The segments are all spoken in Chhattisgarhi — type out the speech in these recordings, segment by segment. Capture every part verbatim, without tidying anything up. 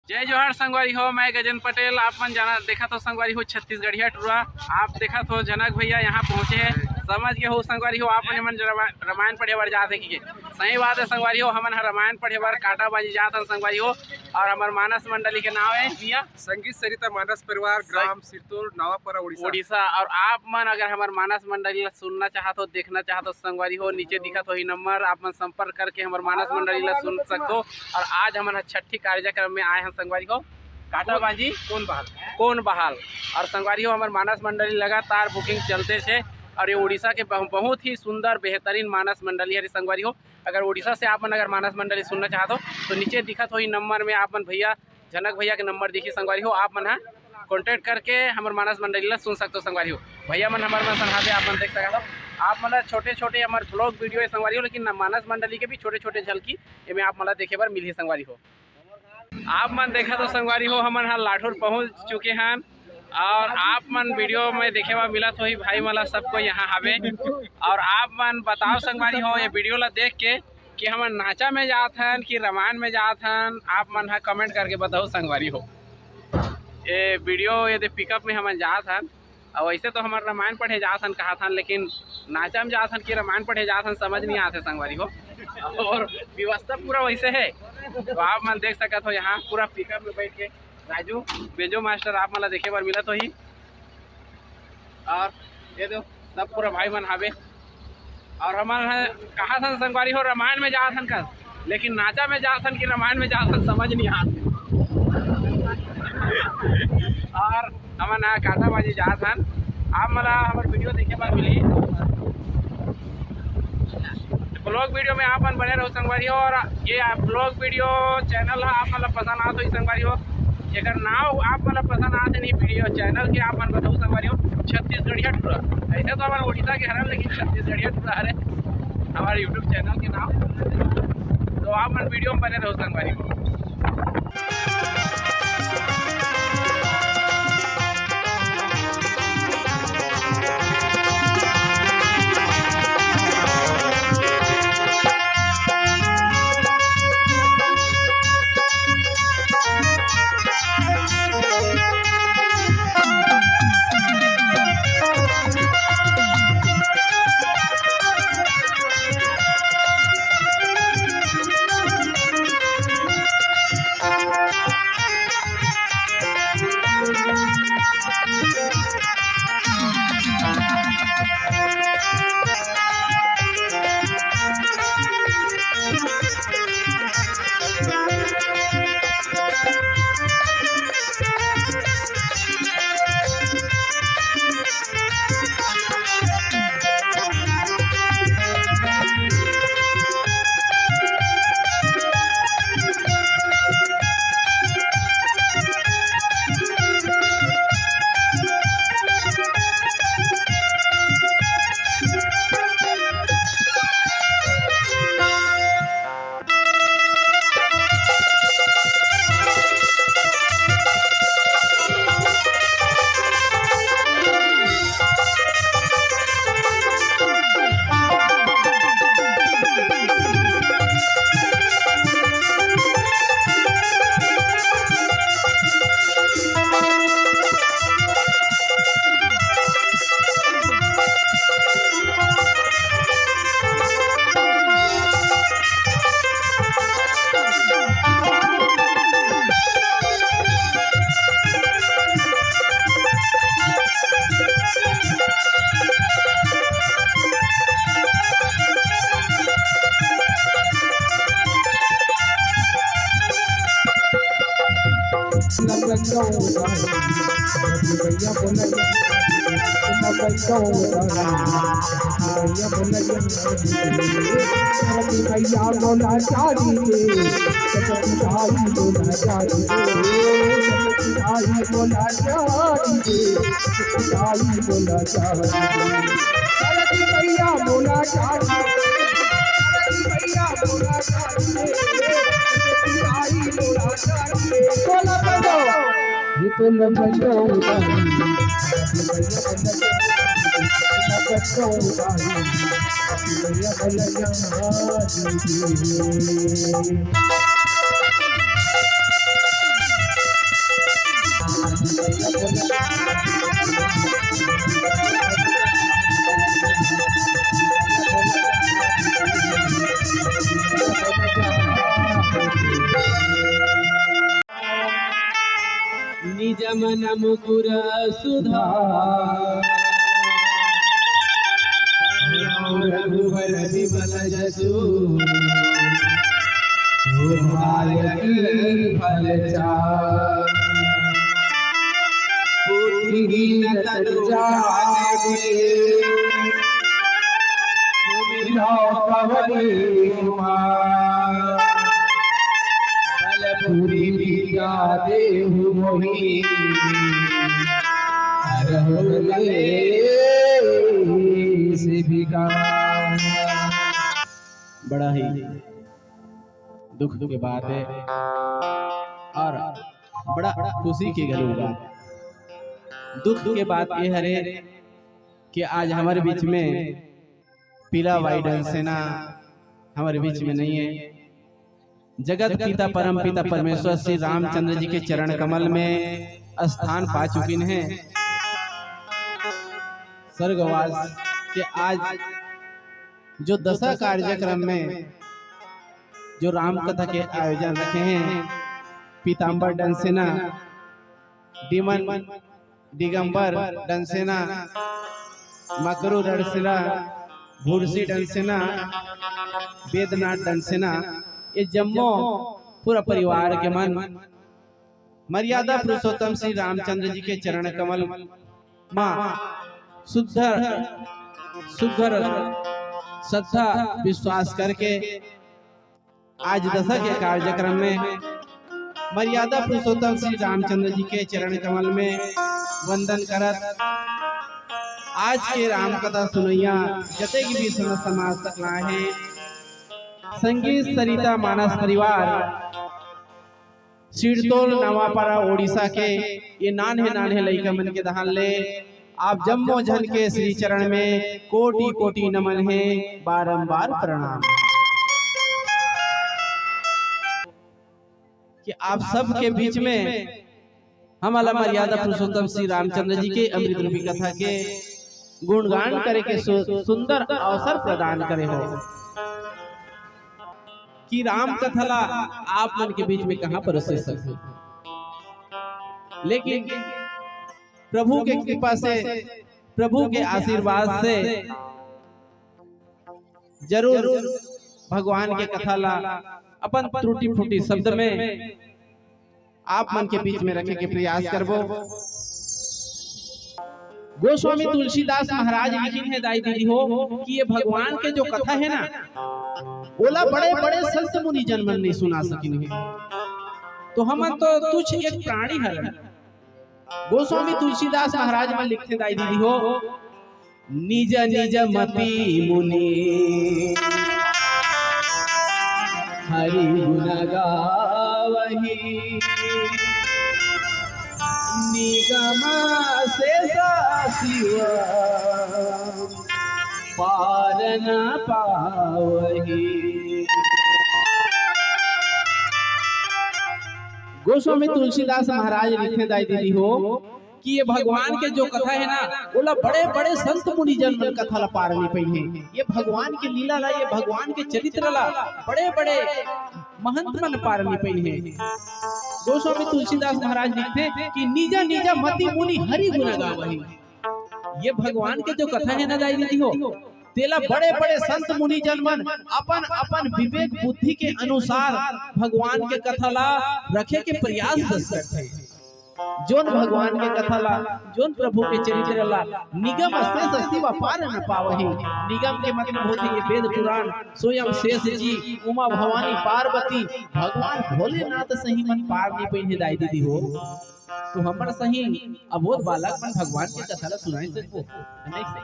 जय जोहार संगवारी हो, मैं गजेंद्र पटेल। आप मन जाना देखत हो संगवारी हो छत्तीसगढ़िया टूरा। आप देखत हो जनक भैया यहाँ पहुँचे हैं, समझ गए हो संगवारी हो, आप मन मन रमा-, रामायण पढ़े बर जात है कि के? सही बात है संगवारी हो, हमन ह रामायण पढ़े बर कांटाबाजी जात हन संगवारी हो। और हमर मानस मंडली के नाम है भैया संगीत सरिता मानस परिवार, संग- ग्राम सिरतोर, नवापारा, उड़ीसा। उड़ीसा। और आप मन अगर हमर मानस मंडली ला सुनना चाहत हो, देखना चाहत हो संगवारी हो, नीचे दिखत होही नंबर, आप मन संपर्क करके हमर मानस मंडली ला सुन सकत हो। और आज हमन ह छठी कार्यक्रम में आए हन संगवारी हो, कांटाबाजी कौन बहाल? कौन बहाल। और संगवारी हो, हमर मानस मंडली लगातार बुकिंग चलते छे और ये उड़ीसा के बहु-, बहुत ही सुंदर बेहतरीन मानस मंडली हरे संगवारी हो। अगर उड़ीसा से आप मन अगर मानस मंडली सुनना चाहत हो तो नीचे दिखत होही नंबर में आप मन भैया, जनक भैया के नंबर दिखी संगवारी हो, आप मन ह कॉन्टैक्ट करके हमर मानस मंडली ला सुन सकत हो संगवारी हो। भैया मन हमर मन संग हावे, आप मन देख सकत हो। आप मन ला छोटे छोटे हमर ब्लॉग वीडियो है संगवारी हो, लेकिन मानस मंडली के भी छोटे छोटे झलकी एमे आप मन ला देखे बर मिलही संगवारी हो। आप मन देखत हो संगवारी हो, हमन ह लाठुर पहुंच चुके हन और आप मन वीडियो में देखे बर मिलत होही भाई मन ला, सब कोई यहाँ हावे। और आप मन बताओ संगवारी हो, ये वीडियो ला देख के कि हमन नाचा में जात हन कि रामायण में जात हन, आप मन ह कमेंट करके बताओ संगवारी हो। ये वीडियो ये दे पिकअप में हमन जात हन। और वैसे तो हमर रामायण पढ़े जात हन, कहा था, लेकिन नाचा में जात हन कि रामायण पढ़े जात हन, समझ नहीं आते संगवारी हो। और व्यवस्था पूरा वैसे है, तो आप मन देख सकत हो यहाँ पूरा पिकअप में बैठ के राजू बेंजो मास्टर आप मन ला देखे बर मिलत होही। और ये दो सब पूरा भाई मन हावे। और हमन ह कहा था संगवारी हो रामायण में जात हन कर, लेकिन नाचा में जात हन कि रामायण में जात हन, समझ नहीं आत। और हमन ह कांटाबाजी जात हन, आप मन ला हमर वीडियो देखे बर मिली। ब्लॉग वीडियो में आप मन बने रहो संगवारी हो। और ये ब्लॉग वीडियो चैनल ह आप मन ला पसंद आत होही संगवारी हो, एकर नाव आप मन ला पसंद आत हे नहीं वीडियो चैनल के, आप मन बताओ संगवारी हो, छत्तीसगढ़िया टूरा। ऐसे तो हमर उड़ीसा के हरन, लेकिन छत्तीसगढ़िया टूरा हरे हमर YouTube चैनल के नाम। तो आप मन वीडियो में बने रहो संगवारी हो। भैया बोला चारी रे, सरस्वती दाई बोला चारी रे, सरस्वती दाई बोला चारी रे, सरस्वती दाई बोला चारी रे। सरस्वती भैया बोला चारी रे, सरस्वती भैया बोला चारी रे, सरस्वती दाई बोला चारी रे। बोला, बोला। ये तो लंबा निज मन मुकुर सुधार, रघुबर विमल जसु, सुभायक फल चार। पुत्रहीन तनु जानिके, सुमिरौ पवन कुमार। बल बुद्धि विद्या देहु मोहि, हरहु कलेस विकार। बड़ा ही दुख के बात हे अउ बड़ा खुशी के घलो बात। दुख के बात ये हरे कि आज हमर बीच में पीला बाई डंसेना हमर बीच में नइ हे। जगत पिता परम पिता परमेश्वर श्री रामचंद्र जी के चरण कमल में स्थान पा चुकिन हे। स्वर्गवास के आज जो दशा कार्यक्रम में जो राम कथा के आयोजन रखे हे, पीताम्बर डंसेना, डीमन दिगंबर डंसेना, मकरू डंसेना, भूरसी डंसेना, वेदनाथ डंसेना, ये जम्मो पूरा परिवार के मन मर्यादा पुरुषोत्तम श्री रामचंद्र जी के चरण कमल मा सुधर सुधर श्रद्धा विश्वास करके आज दशा के कार्यक्रम में मर्यादा पुरुषोत्तम श्री रामचंद्र जी के चरण कमल में वंदन करत, आज के राम कथा सुनैया जतेक भी संत समाज सकलाय हे, संगीत सरिता मानस परिवार, सिरतोल नवापारा ओडिशा के ये नान्हे नान्हे लइका मन के दहान ले आप जम्मो झन के श्री चरण में कोटि कोटि नमन हे, बारंबार प्रणाम। कि आप सबके बीच में हमला मर्यादा पुरुषोत्तम श्री रामचंद्र जी के अमृत रूपी कथा के गुणगान करे के सु-, सुंदर अवसर प्रदान करे हो कि राम कथा ला आप मन के बीच में कहां परोसे सकहूं, लेकिन प्रभु के कृपा से, प्रभु के आशीर्वाद से जरूर भगवान के कथा ला अपन त्रुटि फूटी शब्द में आप मन के बीच में रखे के प्रयास करबो। गोस्वामी तुलसीदास महाराज लिखिन हे दाई दीदी हो कि ये भगवान के जो कथा हे ना, ओला बड़े बड़े संत मुनि जन मन नइ सुना सकिन हे, तो हमन तो तुच्छ एक प्राणी हरन। गोस्वामी तुलसीदास महाराज मन लिखथे दाई दीदी हो, निज निज मति मुनि हरि गुण गावही, निगम शेष शिव पार न पावही। गोस्वामी तुलसीदास महाराज लिखे दाई दीदी हो कि ये भगवान के जो कथा हे ना, ओला बड़े बड़े संत मुनि जन मन कथा ला पार नइ पइन हे। ये भगवान के लीला ला, ये भगवान के चरित्र ला बड़े बड़े महंत मन पार नइ पइन हे। गोस्वामी तुलसीदास महाराज लिखथे कि निज निज मति मुनि हरि गुण गावही। ये भगवान के जो कथा हे ना दाई दीदी हो, तेला बड़े बड़े संत मुनि जन मन अपन अपन विवेक बुद्धि के अनुसार भगवान के कथा ला रखे के प्रयास दस करथे। जोन भगवान के कथा ला, जोन प्रभु के चरित्र ला निगम शेष शिव पार न पावही। निगम के मतलब होथे ये वेद पुराण, स्वयं शेष जी, उमा भवानी पार्वती, भगवान भोलेनाथ सही मन पार नइ पइन हे दाई दीदी हो। तो हमर सही अबोध बालक मन भगवान के कथा ला सुनाए सकबो, नइ सही।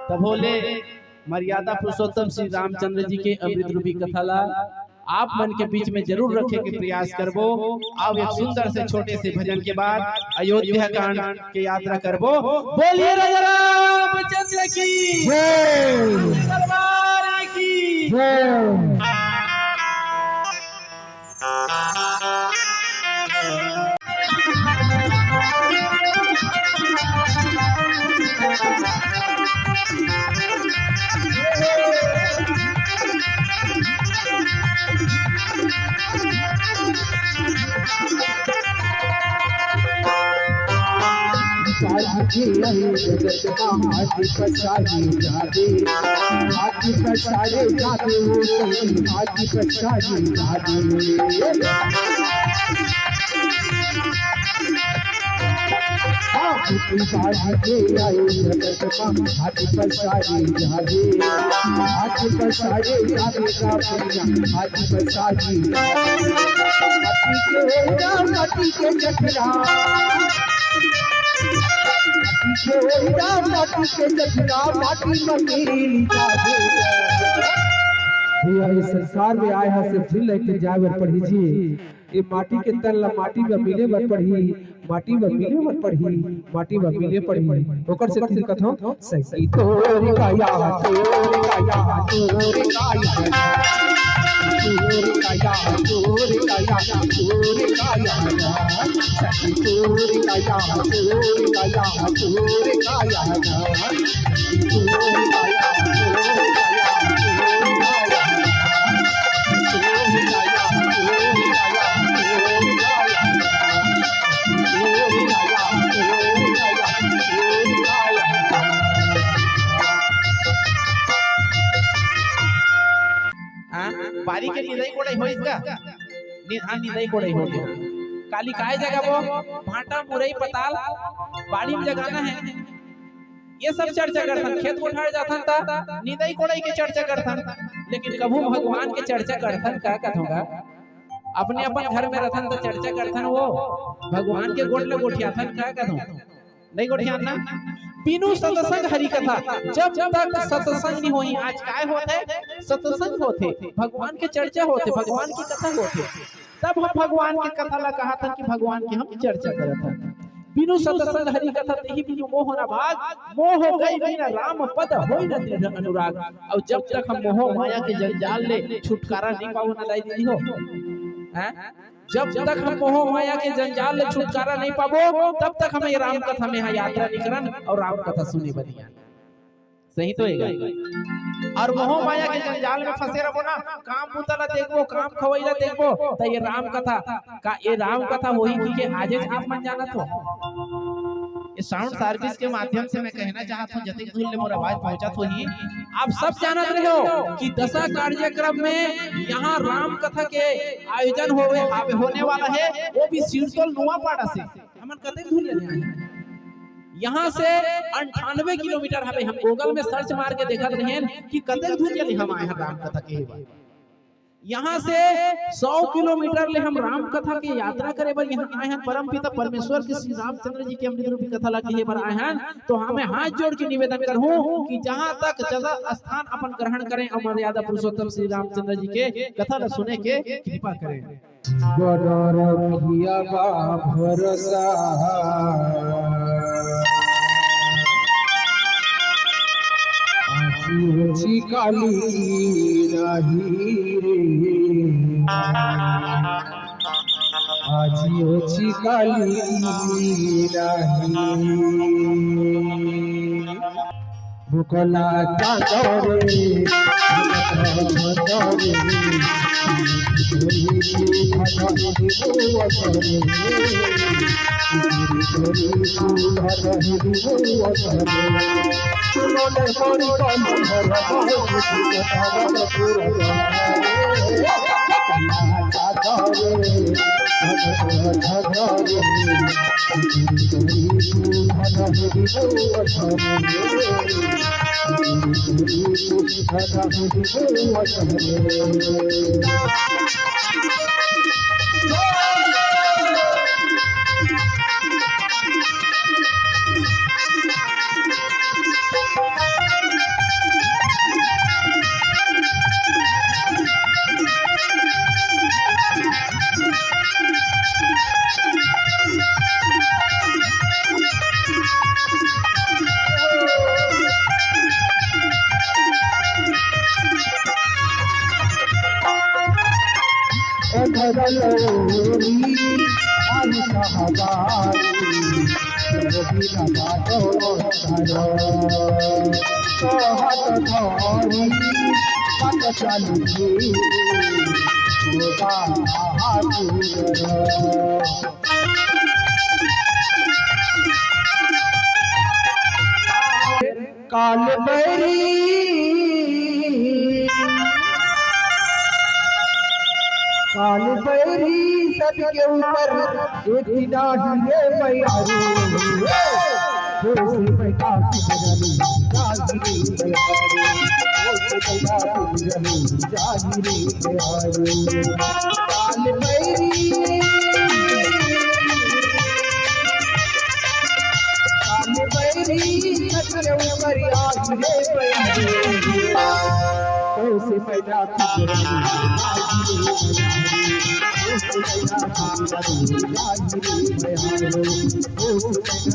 तभो ले मर्यादा पुरुषोत्तम श्री रामचंद्र जी के अमृत रूपी कथा ला आप मन के बीच में जरूर रखे के प्रयास करबो। अउ एक सुंदर से छोटे से भजन के बाद अयोध्या कांड के यात्रा करबो। बोलिए राजा रामचंद्र की जय। दरबार की जय। काली के आई जगत मा, माटी पसारी जादे, माटी पसारे जादे, ओ सखी, माटी पसारी जादे। हाँ, काली के आई जगत मा, माटी पसारी जादे, माटी पसारे जादे, का भैया, माटी पसारी जादे। माटी के ओइरा, माटी के जठरा। भैया, ये संसार में आए हा, सब झिल लेके जाए बर पड़ही जी। ये माटी के तन ला माटी में मिले बर पड़ही, माटी में मिले बर पड़ही, माटी में मिले पड़ही। ओकर सेती कथौं, सखी तोर काया, तोर काया, तोर काया। तोर काया, तोर काया, तोर काया। सखी तोर काया, तोर काया, तोर काया। सखी तोर काया, तोर काया, तोर काया। तोर काया, तोर काया, तोर काया। तोर काया, तोर काया, तोर काया। हाँ, बारी के निंदई कोड़ई होइस गा? नि-, हाँ, निंदई कोड़ई हो गया। काली काय जगाबो? भांटा, मुरई, पताल, बाड़ी में जगाना है। ये सब चर्चा करथन, खेत कोठार जाथन त निंदई कोड़ई के चर्चा करथन, लेकिन कभू भगवान के चर्चा करथन का कथों गा? अपने अपन घर में रथन त चर्चा करथन वो, भगवान के गोठ ल गोठियाथन का कथों? नहीं गोठियान ना। बिनु सत्संग हरि कथा, जब तक सत्संग नहीं होही, आज काय होथे? सत्संग होथे, भगवान के चर्चा होथे, भगवान की कथा होथे, तब हम भगवान के कथा ला कहत हन कि भगवान के हम चर्चा करत हन। बिनु सत्संग हरि कथा तेहि बिनु मोह न भाग, मोह गई बिन राम पद होई न दृढ़ अनुराग। अउ जब तक हम मोह माया के जंजाल ले छुटकारा नहीं पाबो ना दाई दीदी हो, हैं? जब तक हम मोह माया के जंजाल ले छुटकारा नहीं पाबो, तब तक हम ये राम कथा में यहाँ यात्रा नहीं करन अउ राम कथा सुने बनिया। सही तो हे गा। अउ मोह माया के जंजाल में फंसे रहो ना, काम बुता ला देखबो, काम खवई ला देखबो, त ये राम कथा का, ये राम कथा होही कि के आजेच आप मन जानत हो। ये साउंड सर्विस के माध्यम से मैं कहना चाहत हूँ, जतेक दूर ले मोर आवाज पहुंचत होही, आप सब जानत रहे हो कि दशा कार्यक्रम में यहाँ राम कथा के आयोजन होवे, हावे, होने वाला है, वो भी सिरतोल नुआपाड़ा से। हमन कतेक दूर ले आए हैं? यहाँ से अंठानवे किलोमीटर हवे। हम Google में सर्च मार के देखत रहेन कि कतेक दूर ले हम आए हैं राम कथा के बर। यहाँ से सौ किलोमीटर ले हम राम कथा के यात्रा करे बर यहाँ आए हैं। परमपिता परमेश्वर के श्री रामचंद्र जी के अमृत रूपी कथा ला कहे बर आए हैं। तो हाँ, मैं हाथ जोड़ के निवेदन करहूँ कि जहाँ तक जगह स्थान अपन ग्रहण करें अउ मर्यादा पुरुषोत्तम श्री रामचंद्र जी के कथा ला सुने के कृपा करें। बड़ रखिया बा भरोसा, आजी ओछी काली राही रे, आजी ओछी काली राही। भुखला चादर रे, भुखला चादर रे, तोरी तू भजन देवत रे, तोरी तू भजन देवत रे। सुनो ले मोरी कमर भर बहुत कुछ कथा बड़ पूरा। भुखला चादर रे, भुखला चादर रे, हजारी, बिना बाटो धरो, कहत धरी, पत चली, होगा हाथ। काल बैरी, काल बैरी सबके ऊपर एक दिन आही रे मैया रे। होश में बैठा के रही, जागी रे मैया रे। होश में बैठा के रही, जागी रे मैया रे। काल बैरी, काल बैरी सबके ऊपर आही रे मैया रे। होश में बैठा के रही, जागी रे मैया रे। होश में बैठा के रही, जागी रे मैया रे। होश में बैठा